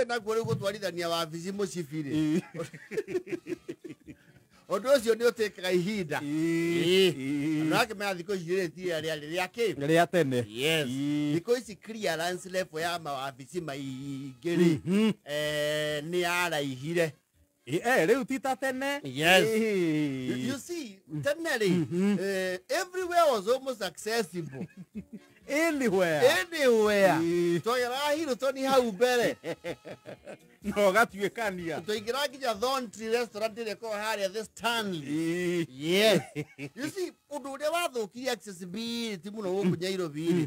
Nakuo rĩu gũtwarithania wabici mũcibi-rĩ, ũndũ ũcio nĩ ũtĩkaga ihinda. Andũ akĩmenya thikũ ici rĩ ti rĩrĩa rĩarĩ rĩa kĩ rĩa tene. Yes. Thikũ ici clearance level ya mawabici maingĩ rĩ, nĩ yaraihire. Rĩu ti ta tene. Yes. You see, tene rĩ, everywhere was almost accessible. Anywhere. Anywhere. Twageraga Hilton hau mbere. No gatuĩkania. Twaingĩra nginya Thorntree restaurant ĩrĩa ĩkoragwo harĩa the Stanley. Yes. You see, ũndũ ũrĩa wathũkirie accessibility mũno gũkũ Nairobi rĩ,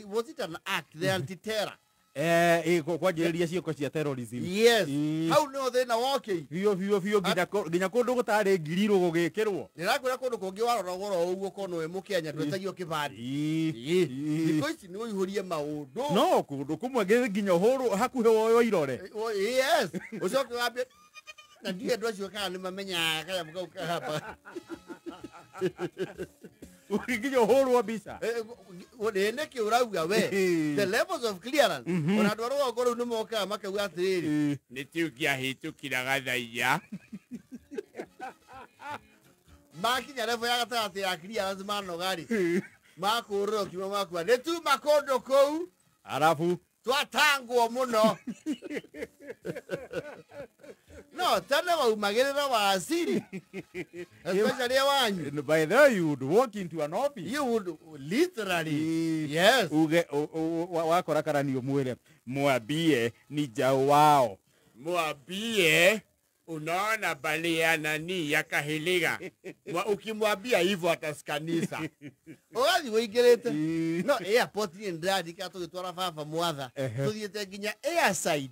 was it an act, the anti-terror? Kwanjĩrĩria ciĩko cia terrorism. Yes. Hau nĩho thĩna wokĩire. Biũ biũ biũ, nginya kũndũ gũtarĩ ngirirwo gũgĩkĩrwo. Ndĩrakwĩra kũndũ kũngĩ warora ũgoro ũguo korwo nĩwe Mũkenya ndwetagio kĩbandĩ. Thikũ ici nĩ ũihũrie maũndũ. No kũndũ kũmwe nginya ũhũrwo hakuhĩ woywo irore. Yes. Ũcoke wambie na ndiũĩ andũ acio kana nĩ mamenyaga kanyamũ kau kahamba. Nginya ũhũrwo mbica. Nĩkĩ ũrauga we? The levels of clearance. Ona andũ a rũgongo rũu nĩ mokaga makauga atĩrĩrĩ, nĩ tũngĩahĩtũkira gathaiya. Makinya level ya gatagatĩ ya clearance manoga rĩ, makũrũra ũkiuma makua nĩ tuma kũndũ kũu. Arabu twatangwo mũno. No tene waumagĩrĩra wa asili, especially wanyu. By the way, you would walk into an office. You would literally. Yes. Uge wakora karani umwire mwambie ni jao wao. Mwambie unaona bali ya nani ya kahiliga. Ukimwambia hivyo atasikanisa. Ũgathiĩ ũingĩrĩte. No airport nĩ ndĩrandĩka tũgĩtwara baba mwatha. Tũthiĩte nginya airside.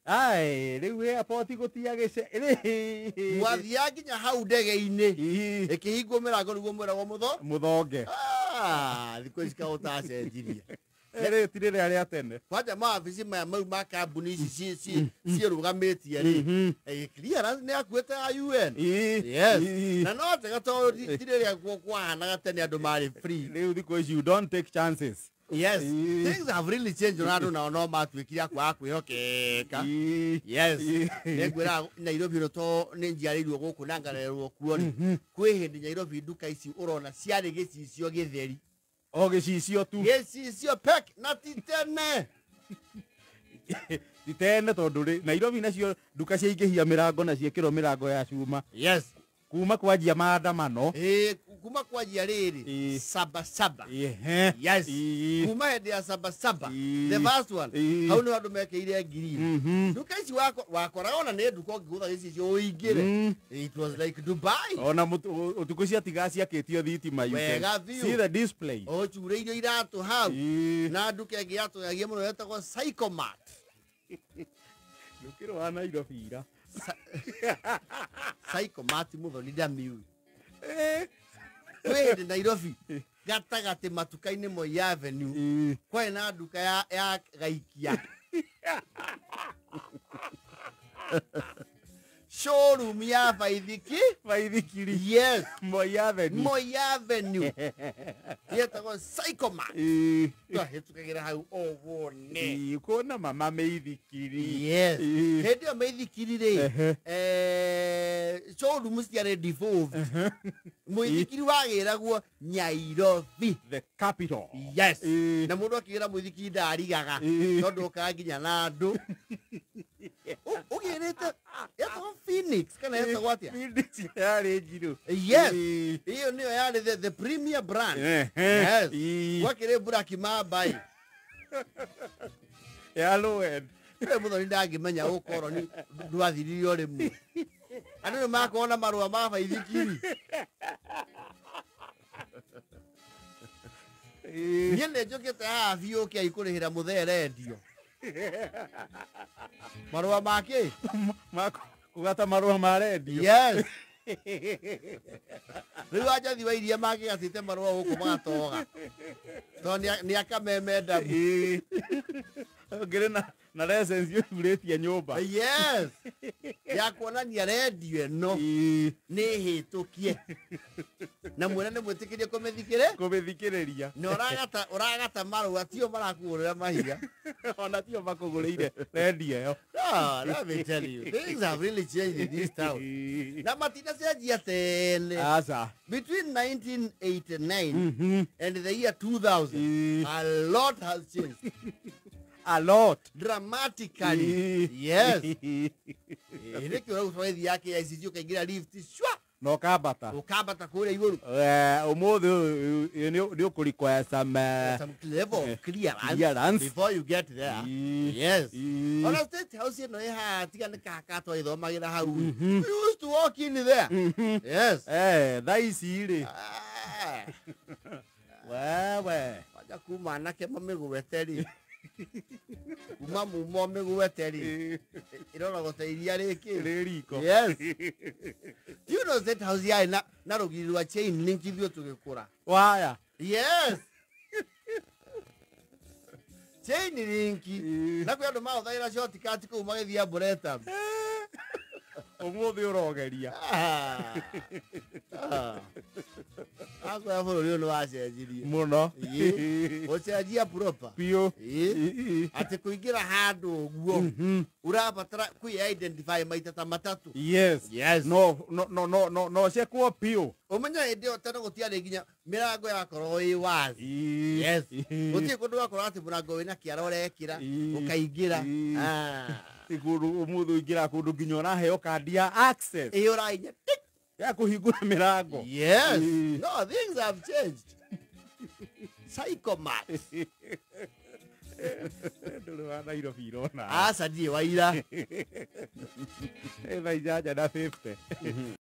Ai, rĩu airport gũtiagĩce. Mwathiaga nginya hau ndege-inĩ. Ĩkĩhingwo mĩrango nĩguo mwĩragwo mũtho. Mũthonge. Ah, thikũ ici kaũ ũtacenjirie. Rĩu ti rĩrĩa rĩa tene. Kwanja mawabici maya mau ma kambuni ici ciĩrũgamĩtie rĩ, clearance nĩ akuĩte ya UN. Yes. Na no njega tondũ ti rĩrĩa kwahanaga tene andũ marĩ free. Rĩu thikũ ici you don't take chances. Yes. Things have really changed ona andũ nao no matuĩkire a kwaga kwĩhokeka. Yes. Nĩngwĩra Nairobi ĩno to nĩ njiarĩirwo gũkũ na ngarererwo kuo rĩ, kwĩ hĩndĩ Nairobi nduka ici ũrona ciarĩ gĩcicio gĩtheri. O gĩcicio tu. Gĩcicio pek na ti tene. Ti tene tondũ rĩ Nairobi nacio nduka ciaingĩhia mĩrango na ciĩkĩrwo mĩrango ya cuma. Yes. Kuma kwanjia maandamano. Kuma kwanjia rĩrĩ saba saba. Yes. Kuma hĩndĩ ya saba saba. The first one. Hau nĩ andũ mekĩire ngiri. Nduka ici wakoraga ona nĩ nduka ũngĩgũtha gĩcicio ũingĩre. It was like Dubai. Ona ũtukũ ciatigaga ciakĩtio thitima. Wega biũ. See the display. Ũcurĩirio iratũ hau. Na nduka ĩngĩ yatũgagia mũno yetagwo Psychomart. Nũkĩrwo wa Nairobi ira. Psychomart mũthoni ndamiũĩ. Kwĩ hĩndĩ Nairobi gatagatĩ matuka-inĩ Moi Avenue kwarĩ na nduka ya gaikia. Showroom ya baithiki. Baithikiri. Yes. Moi Avenue. Moi Avenue. Yetagwo Psychomart. Twahĩtũkagĩra hau o wone. Kuona mama meithikiri. Yes. Hĩndĩ ĩyo meithikiri rĩ, showroom ciarĩ devolved. Mũithikiri wagĩragwo Nairobi. The capital. Yes. Na mũndũ akĩgĩra mũithikiri ndarigaga. Tondũ okaga nginya na andũ. Ũgĩrĩte yetagwo Phoenix kana yetagwo atĩa? Phoenix yarĩ njirũ. Yes. Iyo nĩyo yarĩ the premier brand. Yes. Gwakĩrĩ Black Mamba. Ya low end. We mũthoni ndangĩmenya ũkoroni ndwathirire o rĩmwe. Andũ nĩ makorwo na marũa ma baithikiri. Niĩ nĩ njũkĩte haha biũ kĩai kũrĩhĩra mũthee rendio. Marũa ma kĩ? Ma kũgata marũa ma rendio. Yes. Rĩu anjathi wa iria mangĩgatĩte marũa gũkũ magatoga. Tondũ nĩ akamemenda. Ũngĩrĩ na license ũthurĩtie nyũmba. Yes. Ya kuonania rendio ĩno nĩ hĩtũkie. Na mwene nĩ mwĩtĩkĩrie kũmĩthikĩre. Kũmĩthikĩrĩria. Na ũragata marũa tio marakũgũrĩra mahiga. Ona tio makũgũrĩire rendi ĩyo. No, let me tell you, things have really changed in this town. Na matinacenjia tene. Aca. Between 1989 and the year 2000, a lot has changed. A lot. Dramatically. Yes. Nĩkĩo ũraigua twathi ya KICC ũkaingĩra lift shwa Na ũkambata. Ũkambata kũrĩa igũrũ. Ũmũthĩ ũyũ nĩ ũkũ-require some Some level of clearance, clearance before you get there. Yes. Ona State House ĩno ĩ haha tiga nĩ kaka twaithomagĩra hau. We used to walk in there. Yes. Thaa ici rĩ. Ah. Wewe. Kwanja kuma anake mamĩgwete rĩ. Kuma mumo mĩgwete rĩ. Ĩroragwo ta iria rĩkĩ. Rĩ riko. Yes. Do you know State House yarĩ na rũgiri rwa chain link ithuĩ tũgĩkũra? Waya. Yes. Chain link. Na kwĩ andũ mahũthagĩra shortcut kũu magĩthiĩ Arboretum. Ũmũthĩ ũrogeria. Akwĩra bũrũri ũyũ nĩ wacenjirie. Mũno. Ĩĩ. Gũcenjia proper. Biũ. Ĩĩ. Atĩ kũingĩra handũ ũguo ũrabatara kwĩ identify maita ta matatũ. Yes. Yes. No no no no no no cekwo biũ. Ũmenye hĩndĩ ĩyo tene gũtiarĩ nginya mĩrango yakoragwo ĩ wazi. Yes. Gũtirĩ kũndũ wakorwo atĩ mũrango wĩna kĩara ũrekĩra ũkaingĩra. Kũndũ ũmũthĩ ũingĩra kũndũ nginya ũraheo kandi ya access. Ĩ ũrainya. Ya kũhingũra mĩrango. Yes. No, things have changed. Psychomat. Ndũrĩ wa Nairobi irona. Aca ndirĩ wa ira. Thaa 8:50.